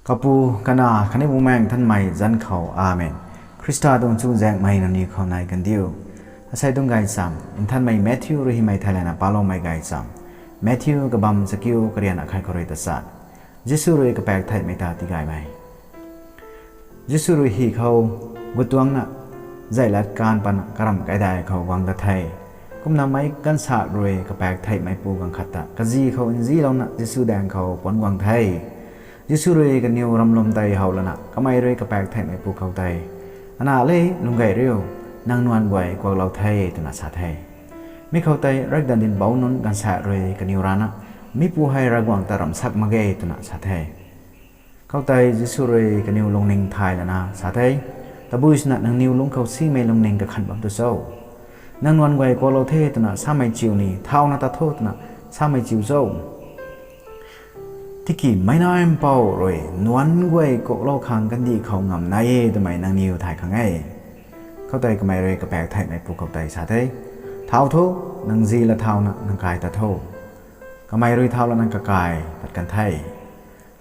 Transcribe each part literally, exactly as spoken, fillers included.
Kapu, Kanac khatni Bumaengh Nthanmei zanc khou, Amen. Khrista tuang chuzaenghmei nangniw khou nai kandiu. Asei tuang gaychamv Nthanmei Matthew rui hymei thei lana paloumei gaychamv. Matthew kabamv chakiu, karian akhat khou rui tachat. Jisu rui kapaek theihmei ta tigaymei. Jisu rui hy khou gutuangcna zailat kaanv pana karamv kaidai khou guang ta the. Kumna meic gaanvsaekc rui kapaek theihmeipu ganv khat ta kazi khou nzilouna Jisu daeng khou puanc guang the. Jisu rui kaniw ramlum tei how lana kamei rui kapaek theihmeipu khou tei, Anac le, lung gay riu, nang nuan guay kuaklou the, twna sa the. Mi khou tei Riakdanv Dinhbou nunc gaanvsaekc rui kaniw rana, Mipu hei Ravguangc ta ramsak mak ge, twna sa the. Khoutei Jisu rui kaniw lungning thay lana sa the, Tabui swna nangniw lungc khou simei lungning kakhan bam tu cho? Nang nuan guay kuaklou the twna samei chiu ni thauna ta tho twna samei chiu cho? Tiki Meic Nac Mpouh rui nuan guay kuaklou khang kandih khou ngam nai e twmei nangniw thay khang e. Khoutei kamei rui kapaek theihmeipu khou tei sa the, Thau tho, nang zi la thauna nang kai ta tho. Kamei rui thau lana kakai pat kan the.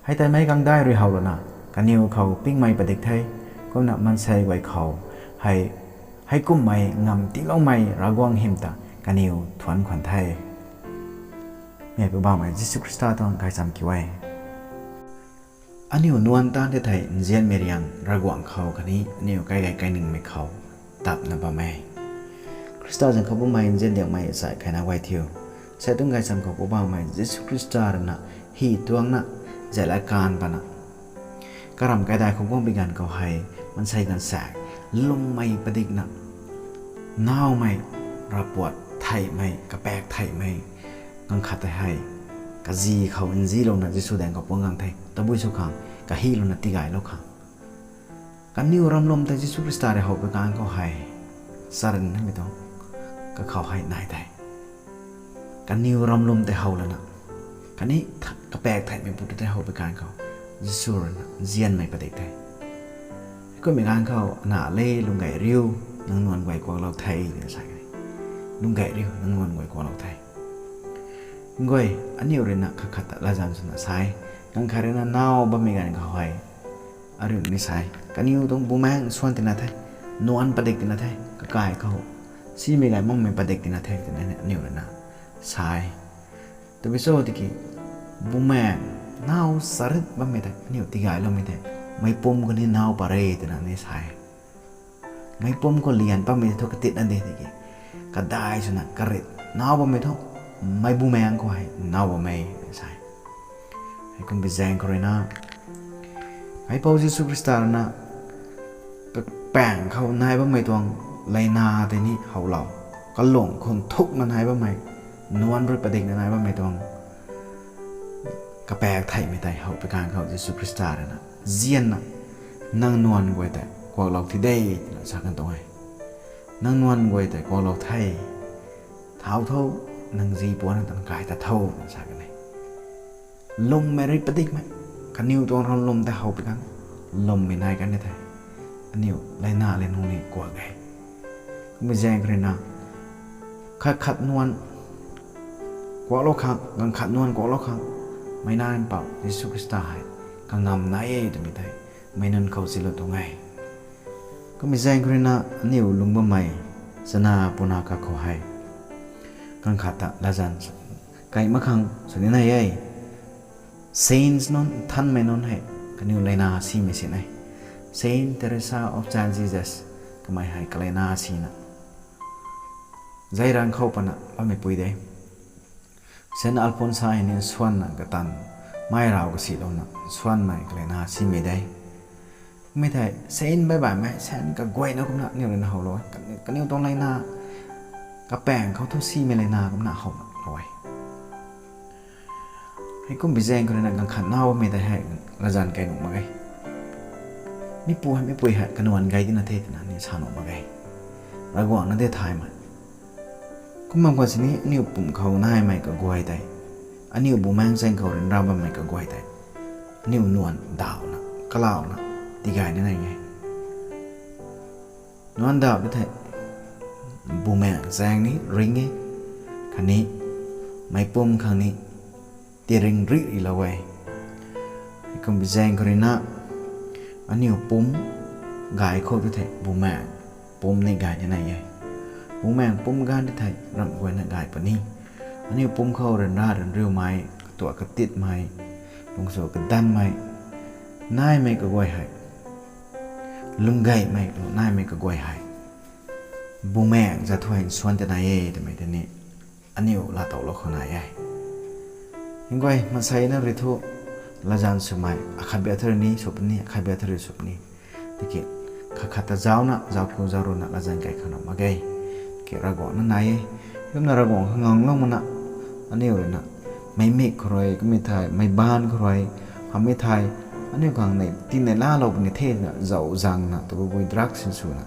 Hei tei meic kangdai rui how lana kaniw khou pingmei padik the. Kumna maansei guay khou hei, heikumhmei ngam tiiloumei Ravguangc hym ta kaniw thuanc khwan the. Mi hei Poubauhmei Jisu Khrista tuang gaychamv kiu e. Aniu nuan taanv tei thei nzianmei riang Ravguangc khou khatni aniu kaigay kainingmei khou tapna bam e. Khrista zanc khou bammei nzian diangmei sai kaina guay thiu, asei tuang gaychamv khou Poubauhmei Jisu Khrista rui na hy tuangna zailat kaanv pana karamv kaidai khou guang bi ganv khou hei maansei gaanvsaekc lwmmei padikna naumei, ravpuat theihmei, kapaek theihmei ganv khat tei hei kazi khou nzilouna Jisu daeng khou puanc guang the. Tabui sw khang, kahylouna tigaylou khang, kaniw ramlum tei Jisu Khrista rui how pui ganv khou hei charynmei tuang kakhou hei nai the. Kaniw ramlum tei how lana khatni kapaek theihmeipu tei how pui ganv khou Jisu rui na nzianmei padik the. Heikumhmei ganv khou, Anac le, lung gay riu, nang nuan guay kuaklou the, twna sa e. Lung gay riu, nang nuan guay kuaklou the. Guay, aniu rui na khat khat ta latzan swna sa e. Ganv khat rui na naw bammei ganv khou hei ariu ni sa e, kaniw tuang bumaengc suan tina the, nuan padik tina the, kakai khou simei gay makmei padik tina the twna aniu rui na sa e. Tabui cho tiki bumaengc naw charit bammei tei aniu tigayloumei tei meicpumc khou ni naw pat re twna ni sa e. Meicpumc khou lian bammei thu katitna de tiki kadai swna karit naw bammei thu meic bumaengc khou hei naw bam e sa e. Heikum bi zaeng khou rui na, Kaipouc Jisu Khrista rui na kapaengc khou nai bammei tuang leina tei ni howlou, kalung khou nthukna nai bammei, nuan rui padikna nai bammei tuang kapaek theihmei tei how pui ganv khou Jisu Khrista rui na nzianna, nang nuan guay tei kuaklou thi de, twna sa kan tuang e. Nang nuan guay tei kuaklou the, thau tho, nang zi puanna tan kai ta tho, twna sa kan e. Lwmmei rui padikmei, kaniw tuang ramlum tei how pui ganv, lwmmei nai kan ni the, aniu leina le nung ni kuak e. Kumhmei zaeng khou rui na, khat khat nuan kuaklou khang, ganv khat nuan kuaklou khang, Meic Nac Mpouh Jisu Khrista hei kangam nai e twmei tei meic nunc khou silou tuang e. Kumhmei zaeng khou rui na aniu lung bammei chana puna kakhou hei ganv khat ta latzan kai mak khang sw ni nai e. Saints nunc, nthanmei nunc hei kaniw leina simei sin e. Saint Teresa of Child Jesus, kamei hei kaleina sina zei rang khou pana bammei pui de. Saint Alphonsa hei ni swanna katan mei rav kasilouna swanmei kaleina simei de. Kumhmei thei saint baih baihmei, saint kaguayna kumna aniu rui na howlou e. Kaniw tuang leina, kapaengc khou thu simei leina kumna howlou e. Heikum bi zaeng khou rui na ganv khat naw bammei tei hei latzan kai nuh mak ge. Mipu hei, mipui hei kanuan gay tina the twna ni sa nuh mak ge. Ravguangc na de thaymei. Kum bam khwan sini aniu pum khou naimei kaguay tei, aniu bumaengc zaeng khou ryanra bammei kaguay tei, aniu nuan dawna, kalauna tigay ni nai e. Nuan daw tei thei, bumaengc zaeng ni ring e, khatni meicpumc khang ni tiring rih rilou e. Heikum bi zaeng khou rui na, aniu pumc gay khou tu thei bumaengh pumc ni gay ni nai e. Bumaengh pumc ganv tu thei ramh guayna gay puni. Aniu pumc khou ryanra ryanriumei, katuak katitmei, lungsu kadanmei naimei kaguay hei, lunggaymei naimei kaguay hei bumaengh zat thu hei nsuan tei nai e twmei tei ni aniu laatowlou khou nai e. Hei guay maansei na rui thu latzan swmei akhat bia thu rui ni sw puni, akhat bia thu rui sw puni. Tiki khat khat ta zaucna, zauc khou zauc runa latzan kai khang na mak ge. Tiki Ravguangc na nai e. Kumna Ravguangc khang nganglou makna, aniu rui na meimik khou rui, kummei thei meic baanv khou rui, hamhmei thei aniu khang nei tinei laalou puni the twna zauc zangna, tabui bui drugs sinswna,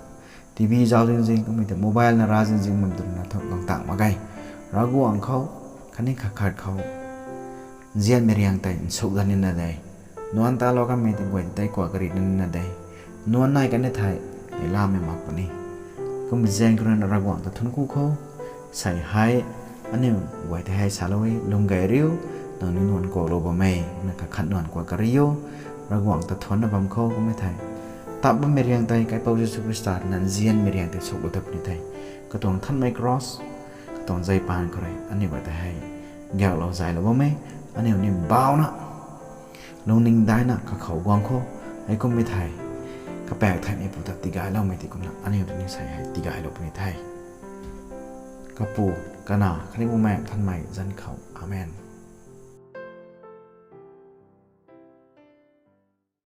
TV zauc zinzing, kummei tei mobile na ra zinzing bam twna thu guang tang mak ge. Ravguangc khou khatni khat khat khou nzianmei riang tei nsuk dat nina de. Nuanc talou kanmei tei guay tei kuak kari nina de. Nuanc nai kan e thei, nei laamei mak puni. Kumbi zaeng khou rui na Ravguangc ta thuanc ku khou, sei hei aniu guay tei hei salou e, lung gay riu, nang ni nuanc kuaklou bam e, na khat khat nuanc kuak kari o. Ravguangc ta thuancna bam khou kummei thei, tap bammei riang tei Kaipouc Jisu Khrista rui na nzianmei riang tei suklou ta puni the. Katuang nthanmei cross, katuang zei paan khou rui aniu guay tei hei gaeklou zaylou bam e. Aniu ni bauhna, lungning daina kakhou guang khou, heikummei thei, kapaek theihmeipu ta tigayloumei tei kumna aniu ni sei hei tigaylou puni the. Kapu, Kanac khatni Bumaengh Nthanmei zanc khou. Amen.